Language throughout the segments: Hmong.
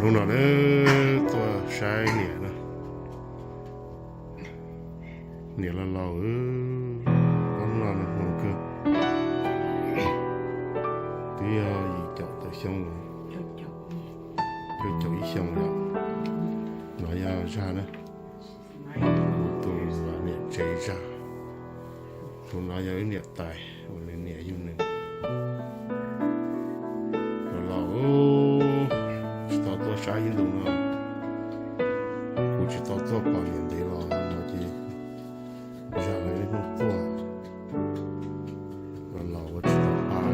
Hnub no na, tuaj saib niam na. Niam los laus, ob hnub no nws hmoov kawg, twb yog yim caum tawm xyoo lawm, cuaj caum ib xyoo lawm. No yog Zaj na, kuv tus niam tsev Zaj. Tus no yog wb niam tais uas nws niam yug nws. Los laus, tsis tau tuaj saib ib ntus no, kuv tsis tau tuaj pom niam ntev los no ces Zaj lawv ib hnub tuaj. Los laus ua tsis tau pa li.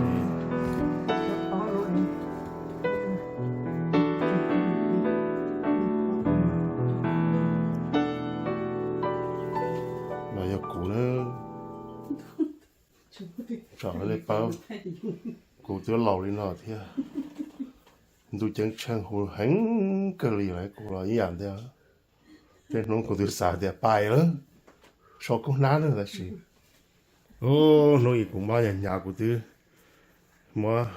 Los yog kuv na, tsom li paub, kuv twb laus li no thiab. Ntuj ceeb tsheej hu heev kawg li lawm, kuv los ib yam ntag. Tej hnub kuv twb xav tias pais lawm, so kub hnab na tab sis, hnub ib kuv mob hnyav hnyav kuv twb muab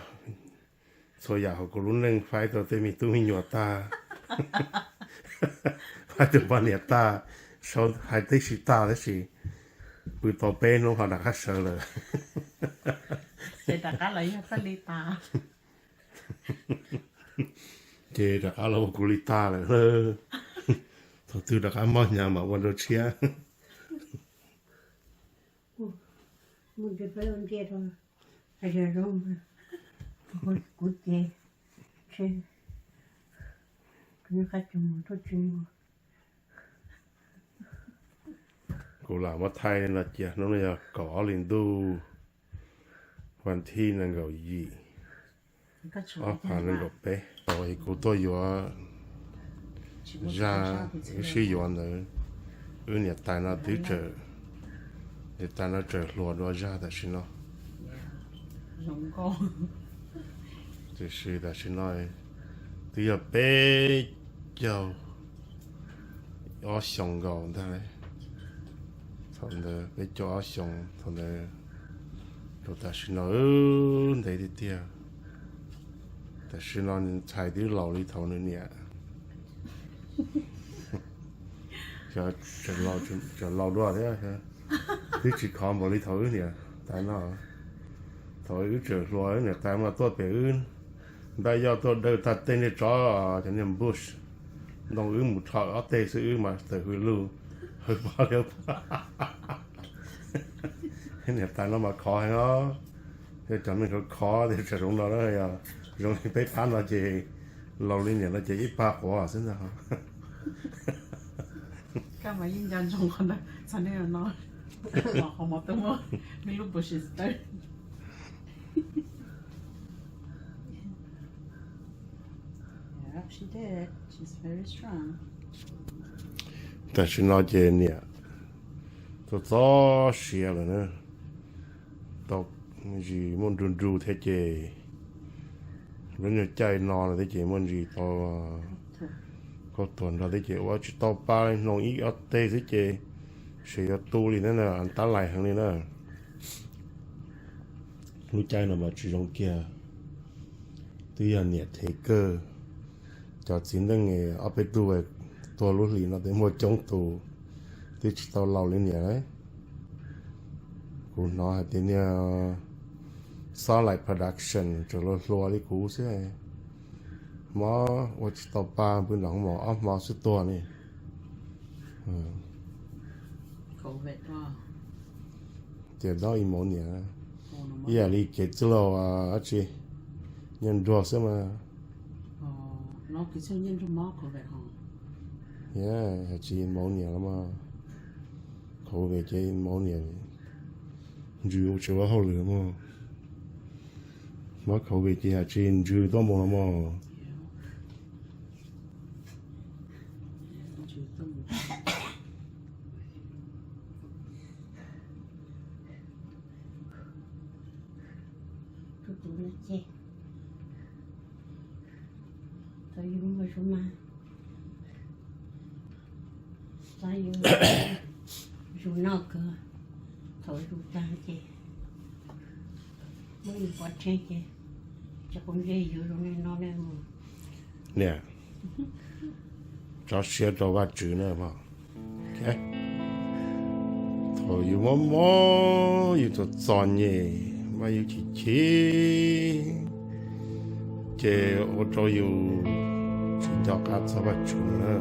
txhua yam hauv kuv lub neej faib rau tej me tub me nyuam tag, faib rau poj niam tag, sau hais tib si tag tab sis pw tau peb hnub ho rov qab sawv lawm. Ces rov qab los yog txoj li tas. Ces rov qab los ua kuv li tag lawm. Thaum twg rov qab mob hnyav mam ua rau tshiab. Mus nrhiav peb ua ntej rau hais tias zoo, kuv ces, kuv qab tsis mus tuaj tsis mus. Kuv lam muab thaij no cia, hnub no yog kaum ob hli ntuj, vas thib nees nkaum yim, ob phav nees nkaum peb. Tau kuv tuaj yuav Zaj, wb sib yuav ntawd, wb niam tais no twb tseem, niam tais no tseem hluas dua Zaj tam sim no. Tiam sis tam sim no twb yog peb caug ob xyoos nkaus ntag. Thaum ntawd peb caug ob xyoos, thaum ntawd rau tam sim no ntev tiag tiag. Tam sim no nws ntxhais twb laus li thaum nws niam. Cov laus dua thiab, twb tsis khov npaum li thaum wb niam tais no. Thaum wb tseem hluas wb niam tais mas tuaj pem wb npaj yoj tuaj dawj tag tej niag tsov, cov niag bush ntoo wb mus rho ob teg xwb wb mas tawm hws lug hawv pob liab. Niam tais no mas khov heev os. Yog cov neeg khov khov tias tsam zoo no na, yog zoo li peb phab no ces laus li niam no ces ib pab quav xwb ntag. Koj mas yeej nco ntsoov qhov ntawd txog niaj no, qhov mov twb muab me lub bush tawm. Tam sim no ces niam txo txo siav lawm na, tau zis muaj nru nru thiab ces lub nyuag caij no lawm thiab ces muaj ntsis tau khaub tuag nrog thiab ces ua tsis tau pa li, hnoos ib ob teg xwb ces sis yuav tu li na, tab lais heev li na. Lub caij no mas tsis zoo kiag, twb yog niam thev kawg. Cov txiv neej ob peb tug tuag lub hlis no twb muaj coob tus, twb tsis tau laus li niam lawm. Kuv hnov hais tias niag Soft Light Production tseem hluas hluas li kuv xwb, mob ua tsis tau pa, pw nram hoo maum ob hmo xwb tuag li. Tias dob ib mov niam, ib yam li kev txwj laug dab tsi, nyiaj nruag xwb mas. Tsis mauv niam los mas, COVID ces mauv niam, ntsws ua tsis ua hauj lwm mog. Mob COVID ces yam tsis ntsws tuaj mus los mog. Tus tus no ces thaum yus muaj zoo mas, thaum yus zoo noj kawg, thaum yus tag ces muab yus pov tseg ces tsis quav ntsej yus zoo li no ne. Niam, Tso siab rau Vajtswv na. Thaum yus mob mob yus txom txom nyem mas yus chim chim, ces ua rau yus tsis nco qab txog Vajtswv na.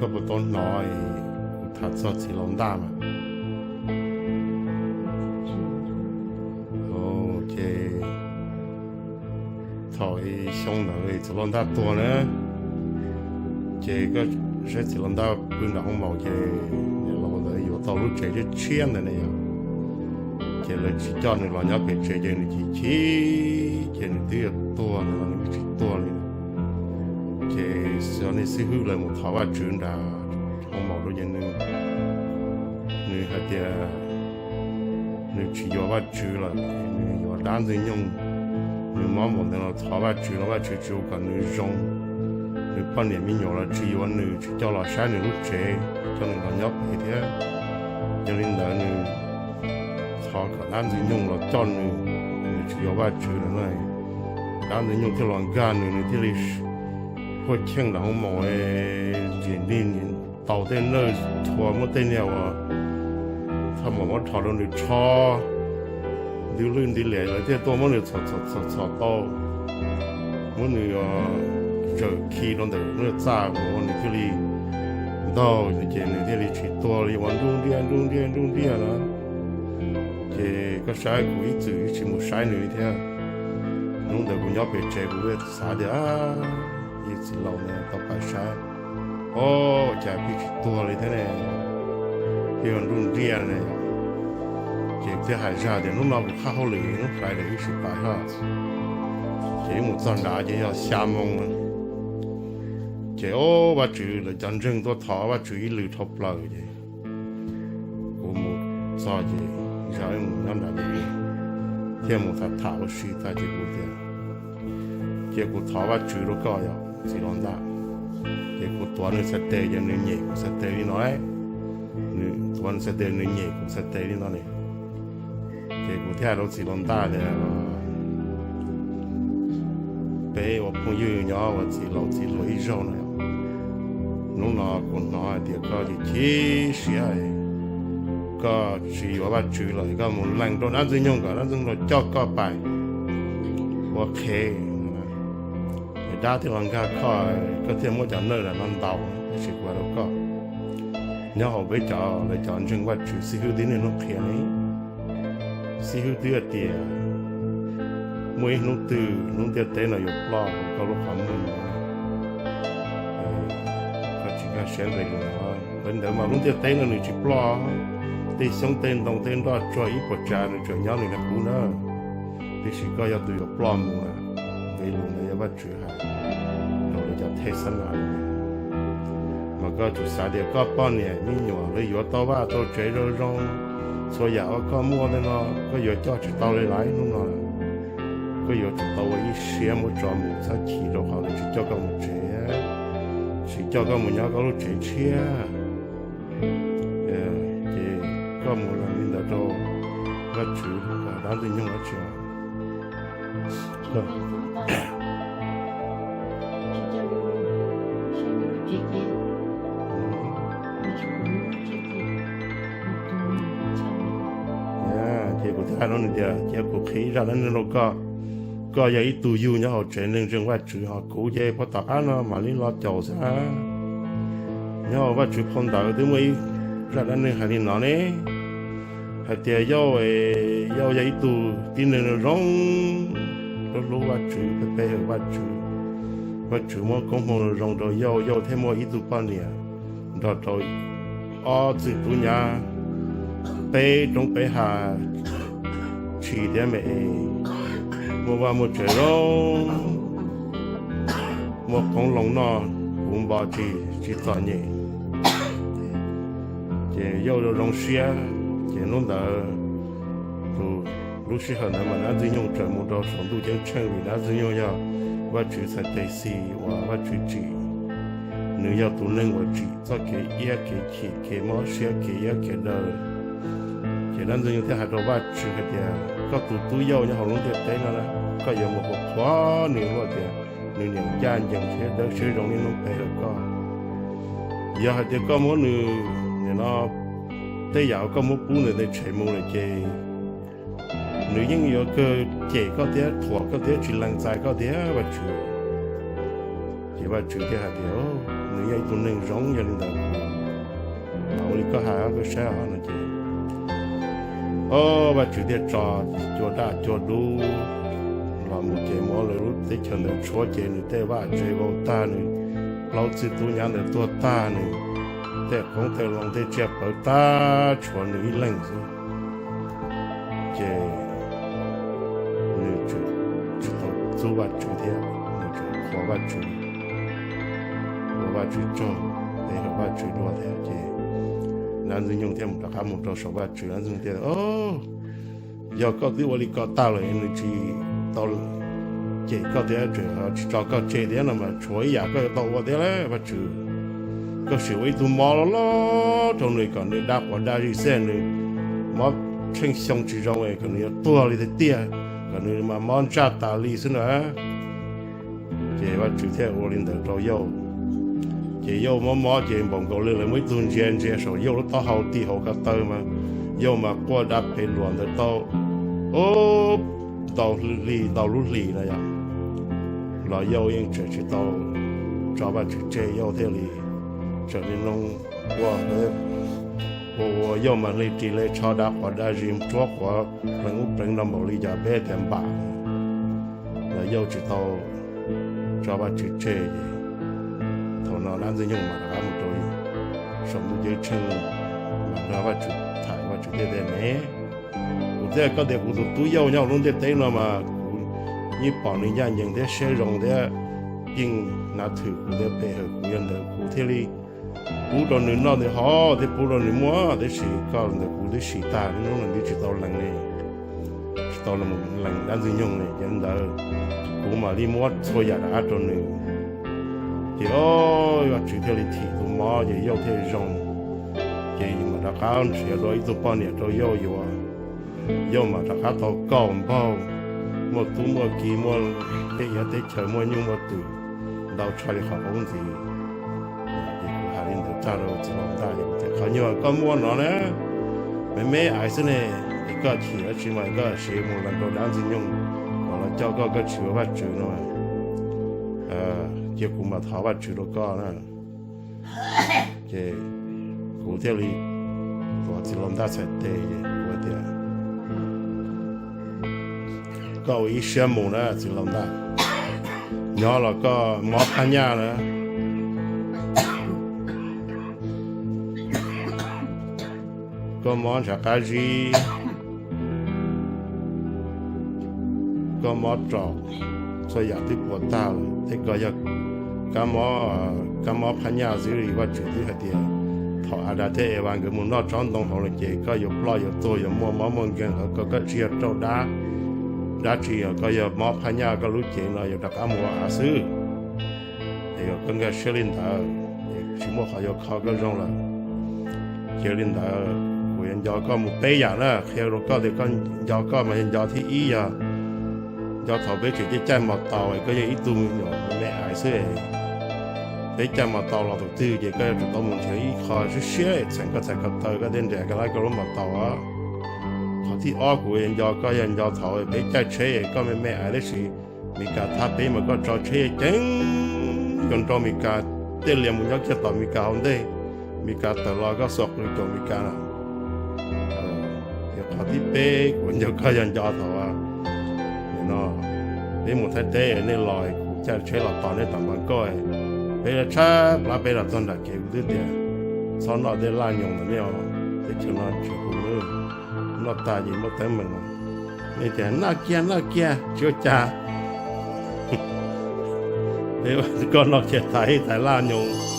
Koj puas tau hnov kuv tham txog txiv laus ntaj mas? Ces thaum xyoo ntawd txiv laus ntaj tuag na, ces koj saib txiv laus ntaj pw nram hoo maum ces niam laus ntawd yuav tau lub tsev tshiab tshiab ntawd ne yom. Ces lawv tsis coj nws los nyob pem tsev ces nws chim chim, ces nws twb yuav tuag ntawd los nws twb tsis tuag li. Ces xyov nej xib hwb lawv mus thov Vajtswv nram hoo maum rau ces nws hais tias nws tsis yuav Vajtswv lawm, nws yuav dab ntxwg nyoog. Nws mob npaum ntawd los thov Vajtswv los Vajtswv tsis ua kom nws zoo. Nws poj niam me nyuam los tsis yuav nws, tsis coj los saib nws lub tsev, coj nws los nyob pem thiab. Yog li ntawd nws thov kom dab ntxwg nyoog los coj nws, nws tsis yuav Vajtswv lawm na. Dab ntxwg nyoog thiaj los nkag nws, nws thiaj li huaj cheej nram hoo maum, ntsim nrig tau tej nawj txhua, muab tej niag uas txhaj maum muab rho rau nws tsho, nti lwj nti liam lawv thiaj tuaj muab nws txhom txhom txhom txhom tau, muab nws zawm khi rau ntawm nws txaj ua nws thiaj li ntaug, ces nws thiaj li tsis tuag li, ua nruj nriaj nruj nriaj nruj nriaj na. Ces koj saib kuv ib txwm tsis mus saib nws thiab. Hnub ntawd kuv nyob pem tsev kuv xav tias yus txiv laus ntawd tau pais saib, o, cas pheej tsis tuag li thiab ne, pheej ua nruj nriaj ne. Ces thiaj hais zaj tias hnub no kuv qhab hauj lwm, hnub Friday wb sim pais hos, ces wb mus txog nrad ces yog xya moo. Ces o, Vajtswv lawv cov ntseeg tuaj thov Vajtswv ib lwm dhau plaws ces kuv mus txog ces zaj wb mus nyob nrad ces thiaj mus tham tham ua si tag ces kuv tias, cia kuv thov Vajtswv rau koj yom txiv laus ntaj. Ces kuv tuav nws txhais tes ces nws nyem kuv txhais tes li no, nws tuav nws txhais tes nws nyem kuv txhais tes li no ne. Ces kuv thiaj hais rau txiv laus ntaj tias, peb ua phooj ywg nyob ua txiv laus txiv hluas ib zaug no, hnub no kuv hnov hais tias koj chim chim siab, koj tsis yuav Vajtswv lawm, koj mus lees rau dab ntxwg nyoog kom dab ntxwg nyoog los coj koj pais ua qhev, es dab thiaj los nkag koj, koj thiaj muab cov nawj los ntaus, tab sis kuv hais rau koj, nyob hauv peb cov lawv cov ntseeg Vajtswv xib hwb twb niaj hnub qhia ne, xib hwb twb hais tias muaj ib hnub twg lub ntiaj teb no yuav ploj koj lub qhov muag. Koj tsis nkag siab nqis li ntawd, li ntawd mas lub ntiaj teb no nws tsis ploj, tej xyoob tej ntoo tej nroj tsuag ib puas tsav nws tseem nyob nws niag qub na, tiam sis koj yog tus yuav ploj mus na. Nqe lus ntawd yog Vajtswv hais rau lawv cov thej xab nas. Mas koj tsum xav tias koj poj niam me nyuam lawv yuav tau vaj tau tsev zoo zoo, txhua yam uas koj muaj tej no koj yuav coj tsis tau li lawm hnub no. Koj yuav tsum tau ua ib siab muab tso mus, txhob chim rau qhov lawv tsis coj koj mus tsev, tsis coj koj mus nyob koj lub tsev tshiab. Ces koj mus lees li ntawd rau Vajtswv kom dab ntxwg nyoog dab tsi Ces kuv thiaj hais rau nws tias, cia kuv qhia ib zaj dab neeg rau koj. Koj yog ib tug yug nyob hauv tsev neeg ntseeg Vajtswv, ho kuv ces puag tom qab no mam li los caum xwb. Nyob hauv Vajtswv phau ntawv twb muaj ib zaj dab neeg hais li no ne, hais tias Yauj, Yauj yog ib tug tib neeg zoo, hlub hlub Vajtswv, peb peb hwm Vajtswv. Vajtswv muab koob hmoov zoo rau Yauj, Yauj thiaj muaj ib tug poj niam nrog rau ob txwg tub nyab, peb roob peb hav, tshis thiab me es, muaj vaj muaj tsev zoo, muaj qoob loo noj, puv npo tsis, tsis txom nyem. Ces Yauj zoo zoo siab, ces hnub ntawd, tus, lub sij hawm ntawd mas dab ntxwg nyoog tseem mus rau saum ntuj ceeb tsheej, vim dab ntxwg nyoog yog Vajtswv txhais tes xis uas Vajtswv tsim. Nws yog tus neeg uas tsim txoj kev iab kev chim, kev mob siab, kev iab kev daw. Ces dab ntxwg nyoog thiaj hais rau Vajtswv hais tias, koj tus tub Yauj nyob hauv lub ntiaj teb no na, koj yuav mus qhuas qhuas nws luaj tias nws niam ncaj ncees thiab dawb siab zoo niaj hnub pe hawm koj. Yog hais tias koj muab nws, nim no tej yam uas koj muab pub ntawm ntawm tshem mus lawm ces nws yeej yuav kawg cem koj thiab thuam koj thiab tsis lees txais koj thiab Vajtswv. Ces Vajtswv thiaj hais tias, nws yog ib tug neeg zoo, yog li ntawd kuv ua li koj hais koj saib no ces, o, Vajtswv thiaj tso cua daj cua dub los mus ces muab lawv lub teb chaws ntawd tshuab ces nws tej vaj tse vau tag, nws plaub txij tub nyab ntawd tuag tag, nws tej qoob tej loo tej tsiaj pawv tag, tshuav nws ib leeg xwb. Ces nws tsis tau txub Vajtswv thiab, nws tseem qhuas Vajtswv, ua Vajtswv tsaug, pe hawm Vajtswv dua thiab ces dab Ntxwg Nyoog thiaj mus rov qab mus rau saum Vajtswv. Dab Ntxwg Nyoog tias, yog koj twb ua li ko tag lawm, nws tsis tau cem koj thiab tseem tsis tso koj tseg thiab no mas tshuav ib yam koj yuav tau ua thiab lauj Vajtswv. Koj sim ua ib tug mob loj loj rau nws kom nws dab quav dab zis xwb, nws mob tsheej xyoo tsis zoo kom nws yuav tuag li tiag tiag, kom nws mas mob ntsaj tas li xwb na. Ces Vajtswv thiaj ua li ntawd rau Yauj. Ces Yauj mob mob ces npaum nkaus li lawv muaj ib tug ntsia ntsia saum Yauj lub taub hau ti hauv ko taw mas Yauj mas quaj dab pem luas ntawd tau ntau hli ntau lub hlis na yom, los Yauj yeej tseem tsis tau tso Vajtswv tseg, Yauj thiaj li tseem li noo ua, ua ua Yauj mas hli ris li tsho dab quav dab zis tsuab quav pleev ub pleev no npaum li cov peb tias npam. Los Yauj tsis tau tso Vajtswv tseg ces thaum no dab Ntxwg Nyoog mas rov qab mus rau saum ntuj ceeb tsheej mas nrog Vajtswv tham, Vajtswv thiaj tias ne, kuv thiaj koj tias kuv tus tub Yauj nyob hauv lub ntiaj teb no mas kuv yeej pom nws ncaj ncees thiab siab zoo thiab yeej hnav thwm kuv thiab pe hawm kuv, yog ntawd kuv thiaj li pub rau nws noj nws haus thiab pub rau nws muaj, tiam sis koj ntawm kuv twb sim tag, hnub no twb tsis tau lees li, tsis tau lees dab Ntxwg Nyoog li, ces ntawd kuv mam li muab txhua yam rov qab rau nws. Ces o, Vajtswv thiaj li thim tus mob ces Yauj thiaj zoo. Ces mam rov qab nrhiav dua ib tug poj niam rau Yauj yuav. Yauj mam rov qab tau kaum npaug, muaj tub muaj ki, muaj teb iav teb chaws, muaj nyuj muaj twm ntau tshaj li qhov qub ntxiv. Ces kuv hais li ntawd tag rau txiv laus ntaj, qhov nyuag koj muaj no na, me me ais xwb ne, es koj chim dab tsi mas koj siv mus lees rau dab Ntxwg Nyoog kom los coj koj, koj tsis ua Vajtswv no, cia kuv mam thov Vajtswv rau koj na. Ces kuv thiaj li tuav txiv laus ntaj txhais tes, kuv tias, koj ua ib siab mus na txiv laus ntaj, nyob los koj mob phab nyaj na, koj mob ntshav qab zib, koj mob raum, txhua yam twb puas tag lawm, tej ko yog kab mob, kab mob phab nyaj xwb. Vajtswv twb hais tias thaum Adas thiab Evas nkawd mus noj tsob ntoo hauv lawm ces koj yuav ploj yuav tuag yuav muaj mob muaj nkeeg, qhov ko koj tsis yog raug dab, dab tsi, koj yog mob phab nyaj, koj lub cev no yuav rov qab mus ua av xwb. Es koj nkag siab li ntawd, tsis muaj qhov yuav kho koj zoo lawm. Cia li ntawd, kuv yuav nco koj mus peb yam na, qhia rau koj tias koj nco koj mas yog nco thib ib yog nco thaum peb tseem caij caij mos taus, koj yog ib tug me nyuam me ais xwb. Peb caij mos taus los thaum twg ces koj yuav tsum tau mus nrhiav ib qho siab siab txheem koj txhais ko taw, koj thiaj nres koj lab koj lub mos taus. Qhov thib ob kuv yuav nco koj yog nco thaum peb caij tsheb koj me me ais tab sis Meskas thab peb mas koj tso tsheb ceev nkaus nrau Meskas, tej lias mus nyob kiag tom Meskas hauv ntej, Meskas tawm los koj xuas qws caum Meskas na. Ces qhov thib peb kuv nco koj yog nco thaum no peb mus Thaib teb nej los kuv caij tsheb los tos nej tom npas nkoj, peb tshab plab peb los txog nram kev kuv twb tias txhob noj tej laj nyoos ntawm nej os, teb chaws no tsis huv, noj tag ces muaj teeb meem. Nej tias noj kiag noj kiag tsis ua cas, peb koj noj kiag tais ib tais laj nyoos.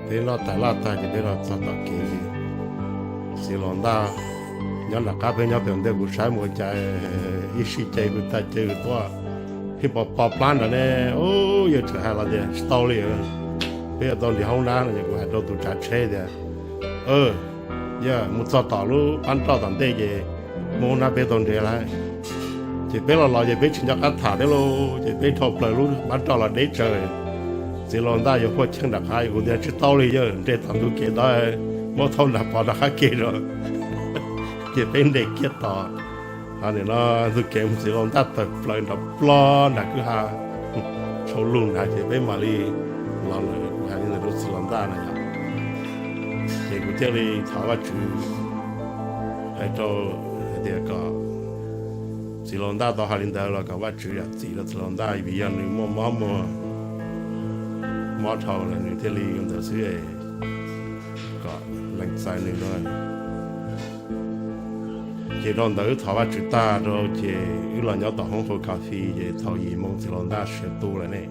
Peb noj tas laj tag ces peb los txog tom kev ces txiv laus ntaj nyob nram qab, peb nyob pem ntej, kuv saib mus ua cas ib sij ces kuv tag ces kuv tuaj pheej pos pos plab nrad ne. Ub, yawg txawm hais los tias tsis tau li, peb yuav tau nres hoob nab no es kuv hais rau tus tsav tsheb tias, yawg, mus txog tom lub pab roj tom ntej ces muaj hoob nab peb tau nres lawm. Ces peb los los ces peb tsis nco qab tham thiab lauj, ces peb dhau plaws lub pab roj los deb tsawv. Txiv laus ntaj yuav puag cheej nram qab, kuv tias tsis tau li yawg, nres tom ntug kev tod, muab thauj nram pov rov qab ke rau. Ces peb nres kiag tom, nim no ntug kev mus txiv laus ntaj tawm plaws nrov plob nram kwj ha tshau lug nrad ces peb mam li los lawm, kuv hais li ntawd rau txiv laus ntaj na yom. Ces kuv thiaj li thov Vajtswv, hais rau, hais tias kom txiv laus ntaj tau hais li ntawd los kom Vajtswv zam txim rau txiv laus ntaj vim yog nws muaj mob muaj mob dhau lawm nws thiaj li ua ntawd xwb, kom lees txais nws no. Ces dhau ntawd wb thov Vajtswv tag rau ces wb los nyob tom hoob haus kas fis ces thaum yim moo txiv laus ntaj siav tu lawm ne.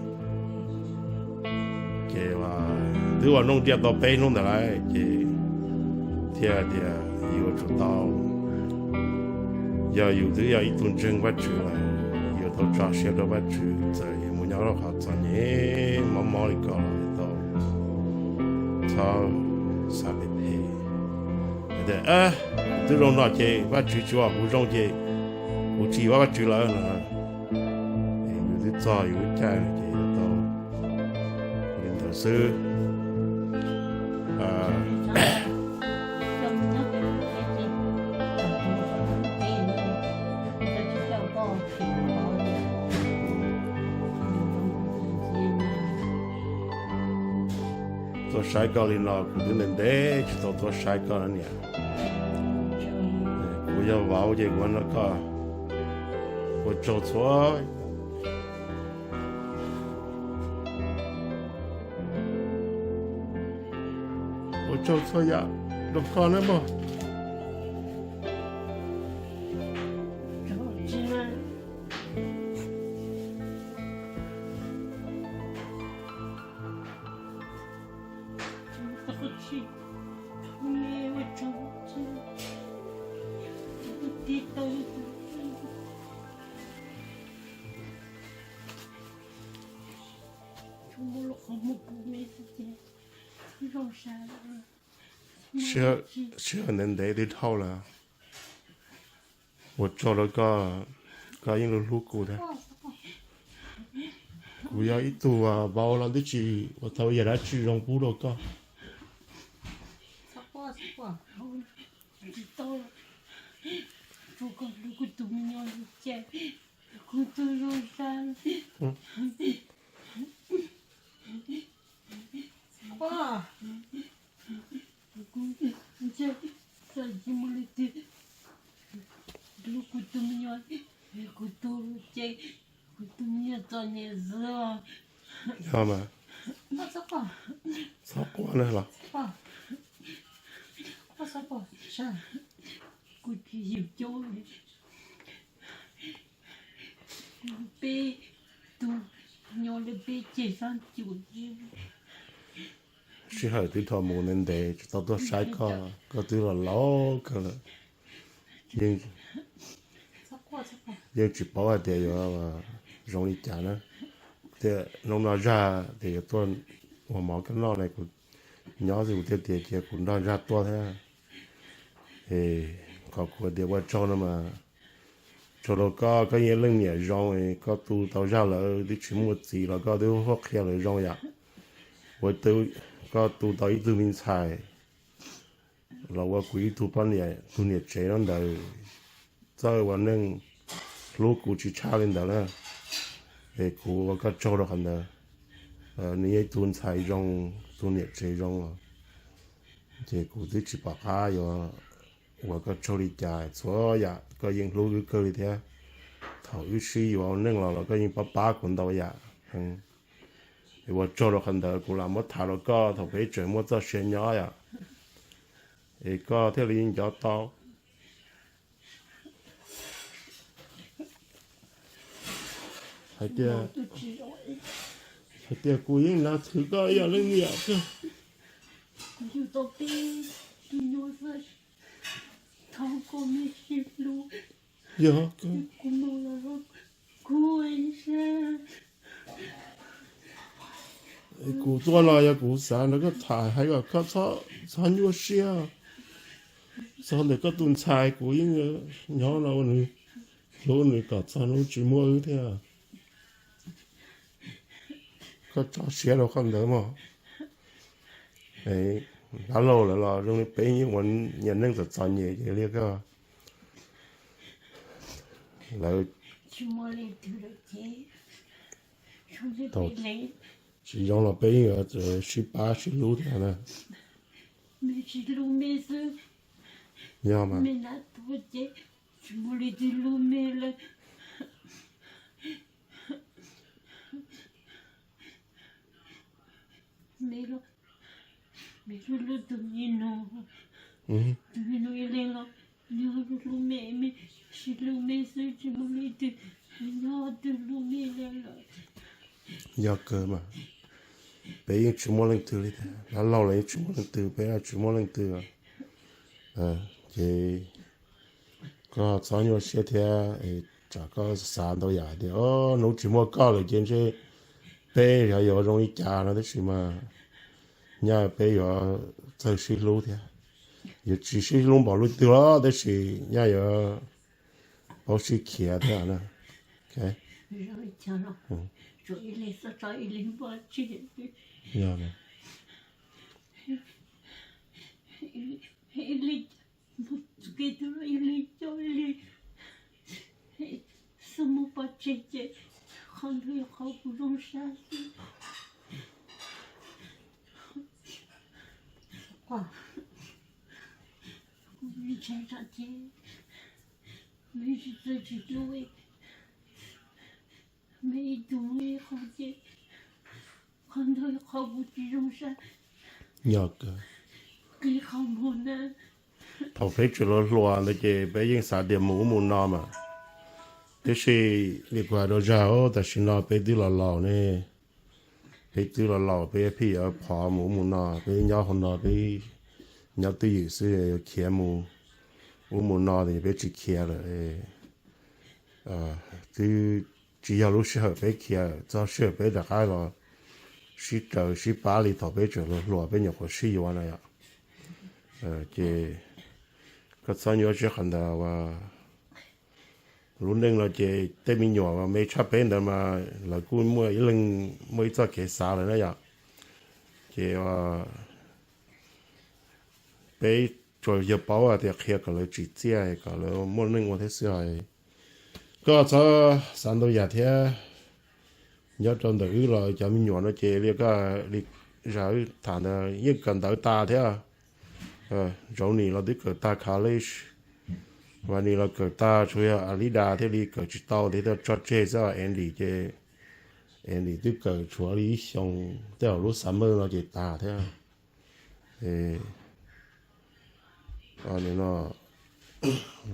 Ces twb ua nooj riaj tau peb hnub ntawd lawm ces thiaj tias yus yuav tsum tau, yog yus twb yog ib tug ntseeg Vajtswv lawm, yuav tau tso siab rau Vajtswv, txawm yus mus nyob rau qhov txom nyem mob mob li ko los yuav tau txhob xav phem phem. Tias, twb zoo no ces Vajtswv tsis ua kuv zoo ces kuv tsis yuav Vajtswv lawm no. Yus twb txog yus lub caij ces yuav tau li ntawd xwb. Tuaj saib koj li no kuv twb ntev ntev tsis tau tuaj saib koj na niam. Kuv yog vauv ces kuv no koj ua tsaug txhua, ua tsaug txhua yam rau koj na mog. Sij hawm ntev ntev twb dhau lawm. Ua tsaug rau koj, koj yeej hlub hlub kuv thiab. Kuv yog ib tug vauv los twb tsis ua tau yam dab tsi zoo pub rau koj. Yog mas, txhob quaj na los. Sij hawm twb dhau mus ntev ntev tsis tau tuaj saib koj, koj twb los laus kawg lawm. Yeej tsis paub hais tias yuav zoo li cas na. Thiaj hnub no zaj tias yuav tuaj ua mov koj noj ne, kuv nyob xwb kuv thiaj tias cia kuv nrog zaj tuaj thiab. Es qhov kuv tias ua tsaug no mas tsaug rau koj, koj yeej leej niam zoo, koj tu tau zaj lawm twb tsis muaj txiv los koj twb huaj qhia lawv zoo yom. Ua koj tu tau ib tug me ntxhais los ua kuv ib tug poj niam, tus niam tsev no ntawd txawj ua neej, hlub kuv tsis tshaj li ntawd na. Es kuv ua koj tsaug rau qhov ntawd. Nws yog ib tug ntxhais zoo, tus niam tsev zoo los, ces kuv twb tsis pom qab yuav ua koj tsaug li cas, txhua yam koj yeej hlub wb kawg li thiab. Thaum wb sib yuav ua neej los los koj yeej pab pab kuv ntau yam. Es ua tsaug rau qhov ntawd kuv lam muab tham rau koj thaum peb tseem muaj txoj sia nyob yom. Es koj thiaj li nco tau hais tias, hais tias kuv yeej nav thwm koj ib yam leej niam kawg. Yus tau peb tus nyuam xwb, thov koj me sib hlub. Yog kuv mus los kuv ua ib sab. Kuv tuaj no yog kuv xav nrog koj tham hais kom koj txhob nyuaj siab. Txog ntawm koj tus ntxhais kuv yeej nyob no ua nws hlub nws kom txog hnub tsis muaj wb thiab. Koj tso siab rau qhov ntawd mog. Dab laug lawv los zoo li peb yeej ua niam neej txom txom nyem ces li koj lawv tsis zoo los peb yeej yuav sib pab sib hlub thiab na. Yog mas. Yog kawg mas, peb yeej tsis muaj leej twg li, dab laug los yeej tsis muaj leej twg, peb tsis muaj leej twg. Ces koj txhob nyuaj siab thiab, tsam koj xav ntau yam tias hnub tsis muaj koj lawm ces ntshe peb yuav zoo li cas no, tab sis mas nyaj peb yuav txawj sib hlub thiab. Yuav tsis sib hlub npaum li twg los tab sis nyaj yuav paub sib khiav thiab na. Yog kawg. Thaum peb tseem hluas hluas ntawd ces peb yeej xav tias mus ub mus no mas, tiam sis li kuv hais rau zaj, tam sim no peb twb los laus ne, peb twb los laus, peb pheej yuav phov mus ub mus no, peb nyob hauv no peb nyob twj ywm xwb, yuav khiav mus ub mus no ces peb tsis khiav lawm. Twb tsis yog lub sij hawm peb khiav, txog sij hawm peb rov qab los sib raws sib pab li thaum peb tseem hluas hluas peb nyuam qhuav sib yuav na yom. Ces koj txhob nyuaj siab qhov ntawd. Lub neej no ces tej me nyuam me tshaj peb ntawd mas lawv kuj muaj ib leeg muaj ib txoj kev xav lawm na yom. Ces peb tsuas yog paub hais tias qhia kom lawv tsim txiaj kom lawv muaj neej ua thiab xwb os. Koj txhob xav ntau yam thiab. Nyob rau ntawm wb los cov me nyuam no ces li koj li zaj wb tham ntawd yeej kawm ntawv tas thiab. Zoov nis los twb kawm tag college, Vas nis los kawm tag, tshuav yog Alidas thiaj li kawm tsis tau thiab tso tseg xwb. Andy ces Andy twb kawm tshuav li ib xyoo, tej zaum lub summer no ces tas thiab.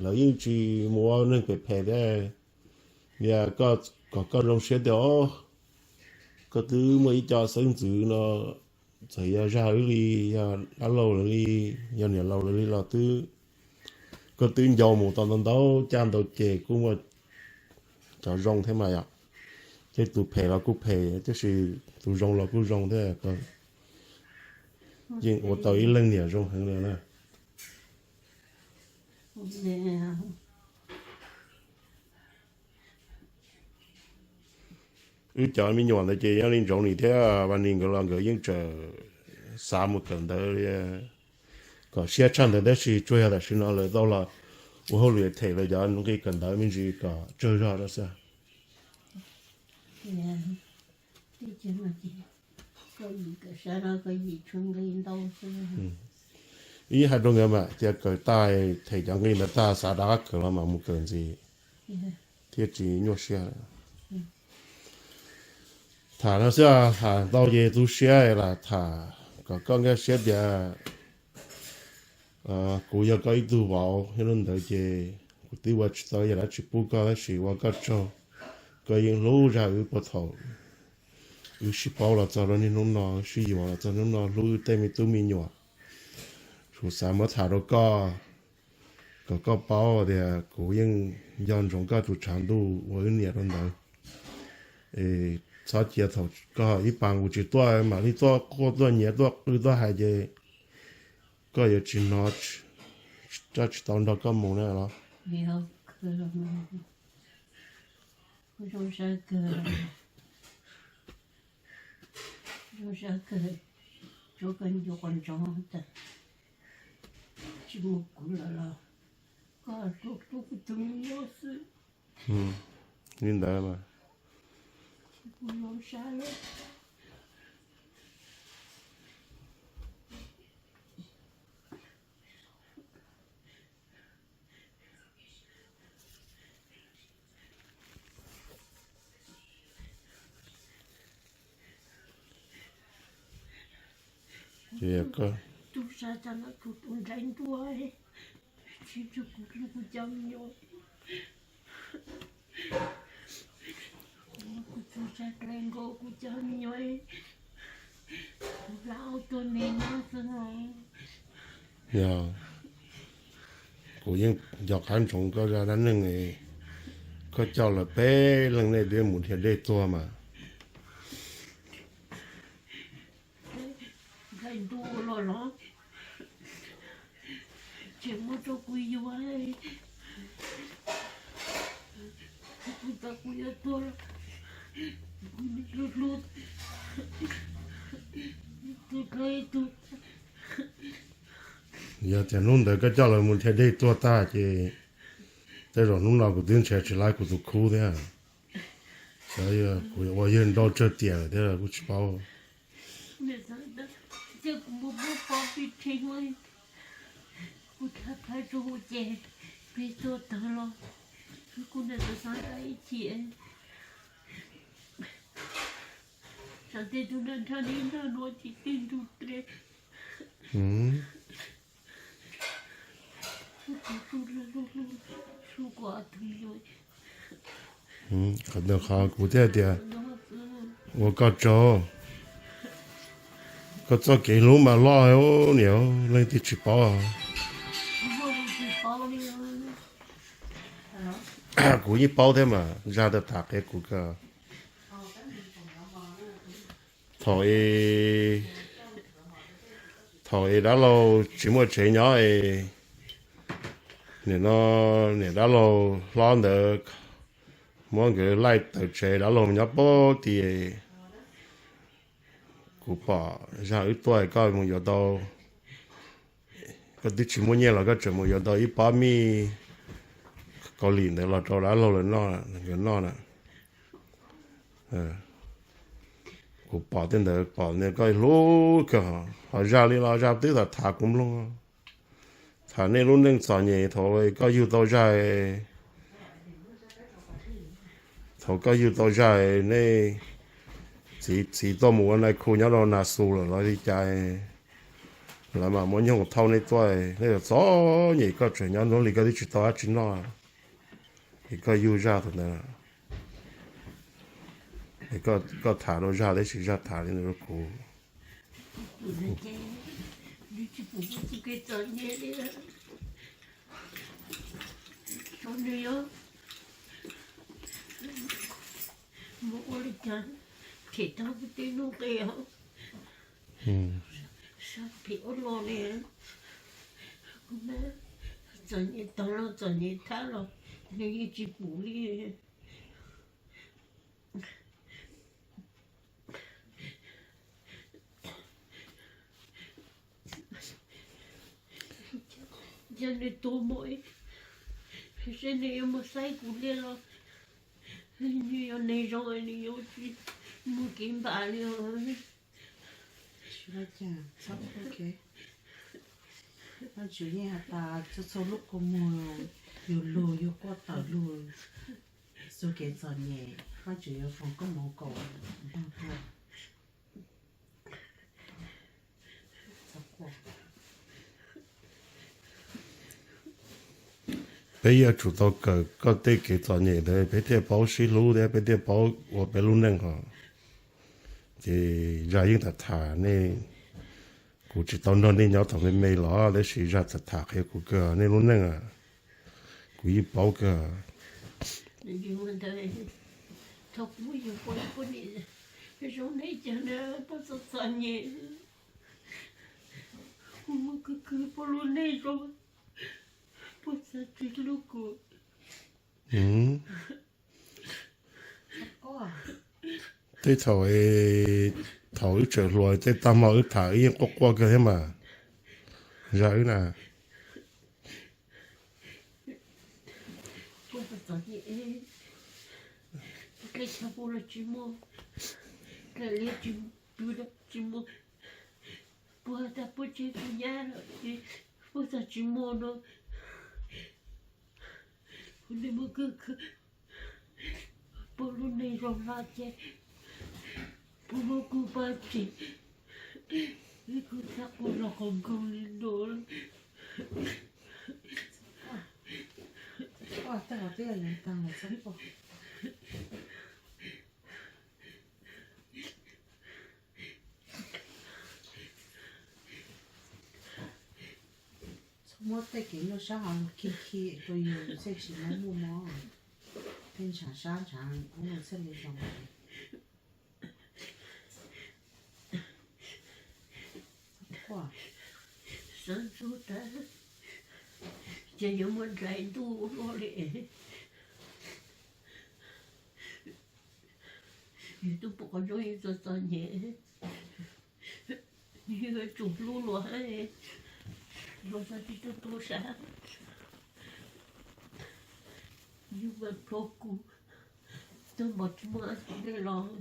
Lawv yeej tsis mus ua neeg phem phem thiab. Yog kom koj zoo siab tias koj twb muaj ib co xeeb ntxwv no, txawm yog zaj wb li, yog dab laug lawv li, yog niam laus lawv li los twb, koj twb nco mus tau ntau ntau caj ntau ces kuj muaj cov zoo thiab mas yom. Tej tus phem los kuj phem, tiam sis tus zoo los kuj zoo thiab. Yeej ua tau ib leeg niam zoo heev li na. Wb cov me nyuam ntawd ces yog li Ntsoov Nis thiab Vas Nis nkawd los nkawd yeej tseem xav mus kawm ntawv li kom siab tshaj ntawd, tab sis tsuas yog tam sim no lawv tau los ua hauj lwm them lawv cov nqi kawm ntawv me ntsis kom tsawg zog rau xwb. Ib hais rau nkawd mas tias kawm tag them cov nqi ntawd tag xav rov qab kawm los mas mus kawm ntxiv thiaj tsis nyuaj siab. Tham no xwb, tham ntau ces tu siab lam tham kom koj nkag siab tias kuv yog koj ib tug vauv, yog li ntawd ces kuv twb ua tsis tau yam dab tsi pub koj tab sis ua koj tsaug. Koj yeej hlub zaj wb puag thaum wb sib paub los txog rau niaj hnub no, sib yuav los txog hnub no, hlub wb tej me tub me nyuam. Kuv xav muab tham rau koj, kom koj paub tias kuv yeej nco ntsoov koj tus tshav ntuj uas wb niam rau ntawd. Es txhob cia thaum koj ib pas nqus tsis tuaj mam li tuaj quaj tuaj nyiav tuaj qw tuaj hais ces koj yuav tsis hnov, tsis tau nrog koj mus na los. Zoo siab kawg, zoo siab kawg, tsuav kawg ncu qos ntsoov tas, tsis mus kuv lawm los koj tuaj kuv tus me nyuam xwb. Li ntawd mas kuv zoo siab lawm. Ces koj tub sab tas no tus tus nraim ntuag, tsis tug kuv tus kuv cov me nyuam, kuv tub sab dlai nkaus kuv cov me nyuam, kuv hla ua tuag me no xwb no. Yog, kuv yeej nco qab ntsoov koj zaj dab neeg, koj coj lawv peb leeg nej twb mus dhia dej tuag mas. Nqaij ntuj los los tseem muab rau kuv yuav, kuv tau kuv yuav tuag los kuv hlub hlub tus dlawb tus. Yog tias hnub ntawd koj coj lawv mus dhia dej tuag tag ces tej zaum hnub no kuv twb nrhiav tsis laib kuv tus khub thiab. Xyov kuv yuav ua yawg nrauj tsawg tiam lawm thiab kuj tsis paub. Ces kuv mus muab pob pib rhe, kuv thav thaiv rau hauv ces peb tuaj tawg los, kuv niam tus xav nqa ib chim, sawv tej tus nrag nrag li nrag nuav tsis tej ntug tes. Qhov ntawd qhov kuv thiaj tias ua koj tsaug, koj txoj kev hlub mas loj niam, leej twg tsis paub. Kuv yeej paub thiab mas zaj ntawd tham qhia kuv kawg. Thaum, thaum es dab laug tsis muaj tsev nyob es, nim no niam dab laug hlob ntawd muab nkawd laij tawm tsev dab laug nyob pem tid. Kuv pom zaj wb tuaj koj mus yuav tau, koj twb tsis muaj nyiaj los koj tseem mus yuav tau ib pob mij Kaus Lim ntawd los rau dab laug lawv noj, nkawd noj na. Kuv pom tej ntawd pom koj hlub kawg, ho zaj li los zaj twb tham tham kuv mloog, tham nej lub neej txom nyem thaum koj yug tau zaj, thaum koj yug tau zaj nej txiv, txiv tuaj mus ua nais khu nyob rau Nas Xus lawm los li cas, lawv mam muab nyoog thauj nej tuaj, nej txom nyem koj tseem nyob ntuj li koj twb tsis tau dab tsi noj, es koj yug zaj thaum ntawd, koj tham rau zaj tab sis zaj tham li ntawd rau kuv. Mus ua li cas them tau kuv tej nuj nqis, sab phem ua luaj li, kuv txom nyem tag los txom nyem thab los nws yeej tsis pum li. Yog nws tuag mus, seb nws yuav mus saib kuv li los, nws yog neeg zoo nws yuav tsis mus kev npam li. Vajtswv yeej has tas txhua txhua lub kua muag yug lug yug quaj tawm lug, txuj kev txom nyem Vajtswv yuav foom koob hmoov kom npog tuag. Peb yuav tsum tau kawm koj tej kev txom nyem ntawd peb thiaj paub sib hlub thiab peb thiaj paub ua peb lub neej os. Ces zaj yeej tham tham nej, kuv Kuv tsis tau nrog nej nyob thaum me me los tab sis zaj tham tham qhia kuv kawg nej lub neej, kuv yeej paub kawg. Thaum kuv muaj yug poj niam zoo ne cas na, poj txom txom nyem, kuv muaj khwv khwv poj lub neej zoo, poj txom tsis hlub kuv. Tej thaum, thaum wb tseem hluas tej tag hmo wb tham wb yeej quaj quaj kawg thiab mas. Zaj wb na. Poj txom nyem, dlej chaw pub los tsis muaj, dlej liab tsis pub los tsis muaj, puag tag puag tseg puag nyab los ces poj txom tsis muaj no. Kuv niaj muaj khwv khwv, poj lub neej zoo hlo ces puag muab kuv pab tsis, kuv txhaj quaj los qhov nkoog li no. Txhob muab tej kev nyuaj sab hauv khi khi rau yus thiaj tsis muaj mob, tej ntshav sab ntshav ub no thiaj li zoo. Xav ntxub tas, ces yuav muaj nplaim ntuj luaj li. Yus twb pom qhov zoo yus txom txom nyem, yus yuav tsum hlub luag, luag txhob tsis tu tu sab. Yus mas plho kuv, tag npaum tsis muaj dab tsi dej los,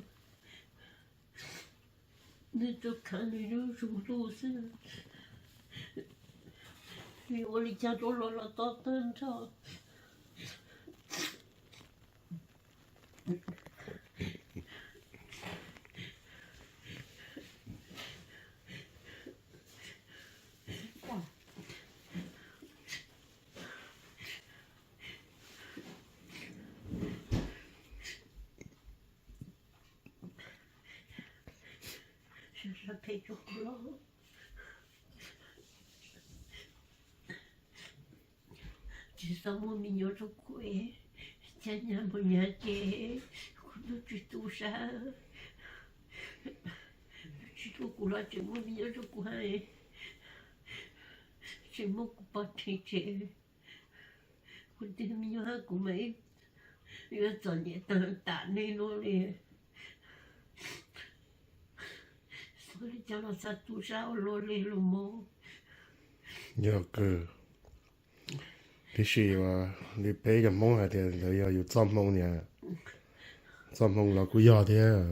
nws tsuas khav nws lub zoo hlub xwb. Yus ua li cas rau los los tau tag nrho. Sab sab phem rau kuv los, tsis txhob muaj me nyuam rau kuv, cas nyab mus nyab ces kuv twb tsis tu sab, tsis tu kuv los tseem muaj me nyuam rau kuv hais, tseem muab kuv pov rhe tsev. Kuv tias me nyuam hab kuv mas yuav txom nyem tag tam nej no li. Xyov li cas los xav tu sab ua luaj li los mas. Yog kawg, tiam sis li peb cov Hmoob hais tias ntawd yog yus txoj hmoo niam, txoj hmoo los kuj yog thiab.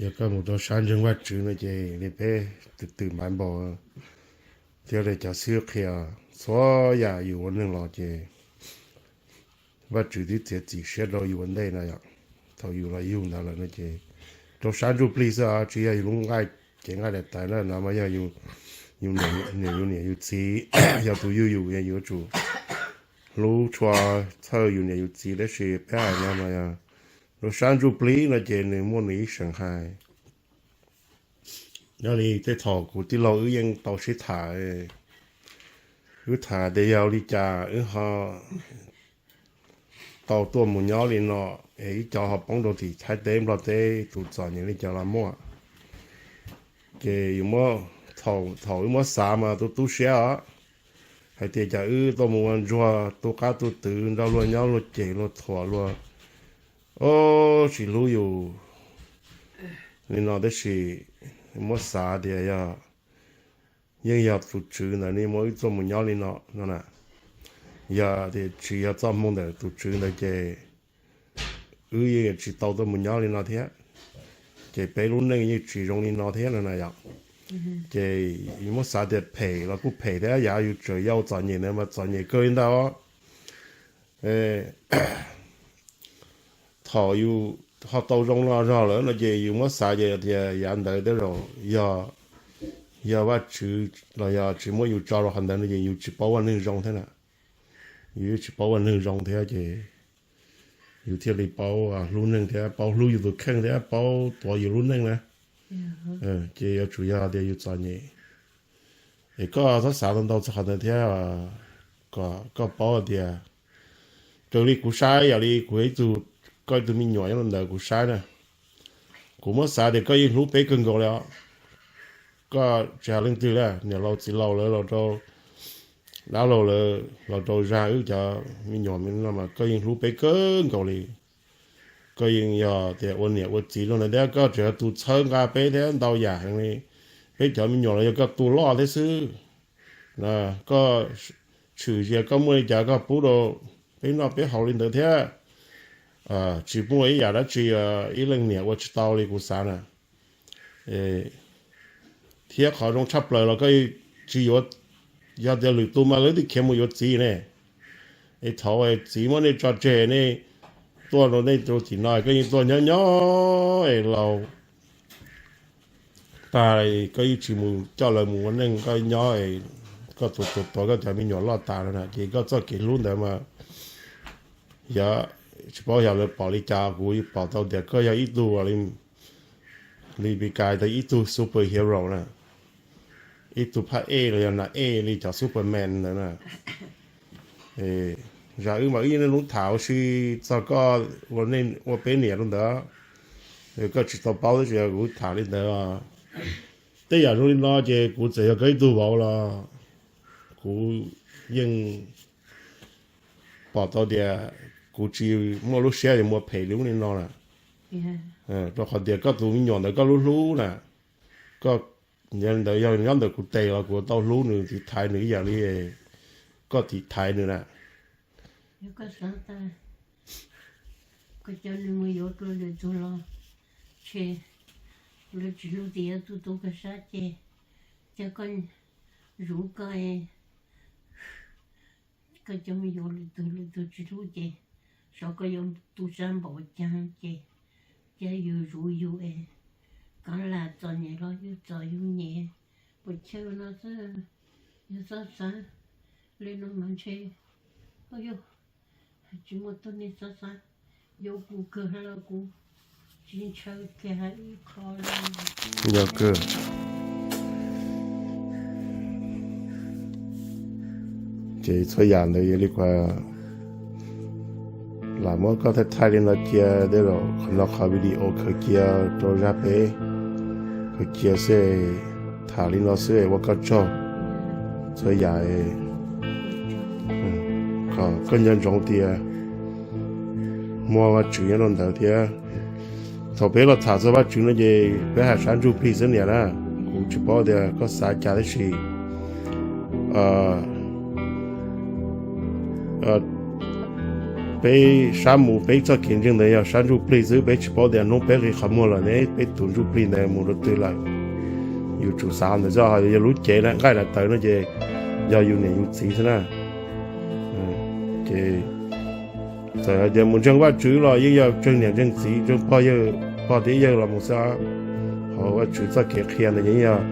Yog koj mus rau sab ntseeg Vajtswv no ces li peb twm twm maiv npaum thiab li cov xib hwb qhia, txhua yam yus ua neeg los ces Vajtswv twb txiav txim siab rau yus ua ntej no yom. Thaum yus los yug ntawd lawm no ces rau sab ntsuj plig xwb os, tsis yog yus lub nqaij cev nqaij daim tawv na, no mas yog yus niam yus niam yus txiv, yog tus yug yus, yus yuav tsum hlub tshua txhawj yus niam yus txiv. Tab sis peb hais no mas yog rau sab ntsuj plig no ces nws muaj nws ib seem hais. Yog li tej thaum kuv tij laug wb yeej tau sib tham, wb tham tias yog li cas wb ho tau tuaj mus nyob li no, es ib co ho poob rau tim Thaib teb Nplog teb, tus txom nyem li cas los muaj. Ces yus muab, thaum wb muab xav mas tu tu siab os, hais tias cas wb tuaj mus ua ntsuag tu qab tu twv nrog luag nyob luag cem luag thuam luag, o, tsis hlub yus li no. Tab sis muab xav tias yog, yeej yog tus tswv ntawd ne muab wb tuaj mus nyob li no no na. Yog tias tsis yog txoj hmoo ntawm tus tswv ntawd ces wb yeej tsis tau tuaj mus nyob li no thiab, ces peb lub neej yeej tsis zoo li no thiab no na yom. Ces yus muab xav tias phem los kuj phem thiab, yav yus tseem yau txom nyem ntawd mas txom nyem kawg li ntag. Thaum yus ho tau zoo los zog lawm no ces yus muab xav ces tias yav ntawd tej zaum yog, yog Vajtswv los yog tsis muab yus tso rau qhov ntawd no ces yus tsis paub ua neeg zoo thiab na. Yus tsis paub ua neeg zoo thiab ces yus thiaj li paub hlub neeg thiab paub hlub yus tus kheej thiab paub tuav yus lub neej na. Ces yuav tsum yog tias yus txom nyem, Es koj txhob xav ntau ntau txog qhov ntawd thiab, kom koj paub tias, raws li kuv saib, yog li kuv ib tug, koj ib tug me nyuam nyob rau ntawd kuv saib na, kuv muab xav tias koj yeej hlub peb kawg nkaus li os. Koj tsis hais leej twg li, niam laus txiv laus lawv los rau, dab laug lawv los rau zaj wb cov me nyuam no mas koj yeej hlub peb kawg nkaus li. Koj yeej yog tias ua niam ua txiv rau ntawd thiab, koj tseem yog tus txhawb nqa peb thiab ntau yam heev li. Peb cov me nyuam los yog koj tu loj thiab xwb. Koj tshwm sia koj muaj li cas koj pub rau peb noj peb haus li ntawd thiab. Tsis muaj ib yam dab tsi ib leej niam ua tsis tau li kuv xav na. Thiab qhov zoo tshaj plaws los koj tsis yuav, yog tias lwm tus mas lawv twb khiav mus yuav txiv ne. Es thaum txiv muab nej tso tseg nej tuaj rau nej rau tim no, koj yeej tuaj nyob nyob es laus tag, koj yeej tsis mus coj lawv mus ua neej, koj nyob, koj tus tus tuav koj cov me nyuam loj tas lawm na, ces koj txoj kev hlub ntawd mas yog tsis paub yog lawv pom li cas, kuv pom tau tias koj yog ib tug li Meskas tias ib tug super hero na, ib tug phab ej los yog nas ej li cov Superman ntawd na. Zam wb mas wb yeej niaj hnub tham ua si txog koj ua peb niam rau ntawd, koj tsis tau paub tab sis kuv tham li ntawd. Tej yam zoo li no ces kuv txawm yog koj ib tug vauv los kuv yeej pom tau tias kuv tsis muaj lub siab yuav muaj phem li ub li no lawm, rau qhov tias koj tus me nyuam ntawd koj hlub hlub na, koj ntawd yog nyob ntawm kuv tes los kuv tau hlub nws, tiv thaiv nws ib yam li koj tiv thaiv nws na. Yog koj xav tas koj coj nws mus yuav dua lwm tus los, ces lawv tsis hlub tias yog tus tus koj sab ces, ces koj zuv koj, koj coj mus yuav lwm tus, lwm tus tsis hlub ces, xyov koj yuav tu sab npaum cas ces, ces yus zuv yus es, koj lam txom nyem los yus txom yus nyem, puas chawj no xwb. Yog txhob xav li no mas ntshe, yog tsis muaj tus neeg txhob xav, yuav kuv kawg los kuv tsis ntshaw kiag ib qho li. Yog kawg. Ces txhua yam ntawd yog li kuv lam muab koj thaij thaij li no cia tej zaum qhov no qhov video khaws cia rau zaj peb, khaws cia xwb, tham li no xwb ua koj tsaug. Txhua yam kom koj nco ntsoov tias muaj Vajtswv nyob rau ntawd thiab. Thaum peb los tham txog Vajtswv no ces peb hais sab ntsuj plig xwb niam na, kuv tsis paub tias koj xav cas tab sis peb sab mus peb txoj kev ntseeg ntawd yog sab ntsuj plig xwb, peb tsis paub tias hnub peb nqis qhov muag lawm ne peb tus ntsuj plig ntawd mus rau twg lawm. Yus tsum xav ntawd xwb, yog lub cev na nqaij daim tawv no ces yog yus niam yus txiv xwb na. Ces txawm hais tias mus ntseeg Vajtswv los yeej yog ntseeg niam ntseeg txiv ntseeg pog yawg, pog thiab yawg los mus xwb. Qhov Vajtswv txoj kev qhia ntawd yeej yog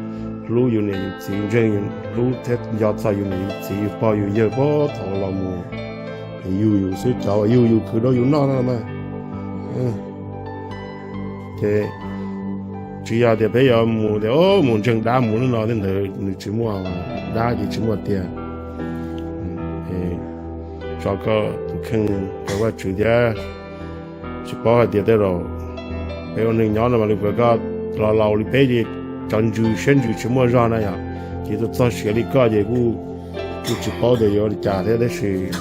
hlub yus niam yus txiv, ntseeg hlub thiab nco txog yus niam yus txiv yus pog yus yawg puag thaum los mus, yug yus xwb, cov uas yug yus khwv rau yus noj no mas. Ces tsis yog tias peb yuav mus tias mus ntseeg dab mus lub no thiab ntawd, nws tsis muaj dab ces tsis muaj tiag. Tso koj tus kheej rau Vajtswv thiab. Tsis paub hais tias tej zaum peb ua neeg nyob no mas li puas koj los laus li peb ces cov ntsws siab ntsws tsis muaj zog na yom, ces tuaj txog siav li koj ces kuj tsis paub tias yuav li cas thiab tab sis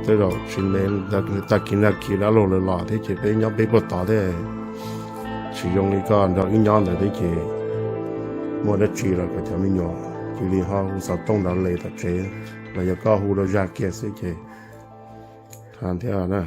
tej zaum tsis ntev tag kis nag kis dab laug lawv los thiab ces peb nyob peb puag tod thiab. Tsis zoo li koj nrog wb nyob ntawd thiab ces muaj dab tsi los kom cov me nyuam cia li ho hu xov tooj nrov les tom tsev, los yog koj hu rau zaj kiag xwb ces tha thiab na.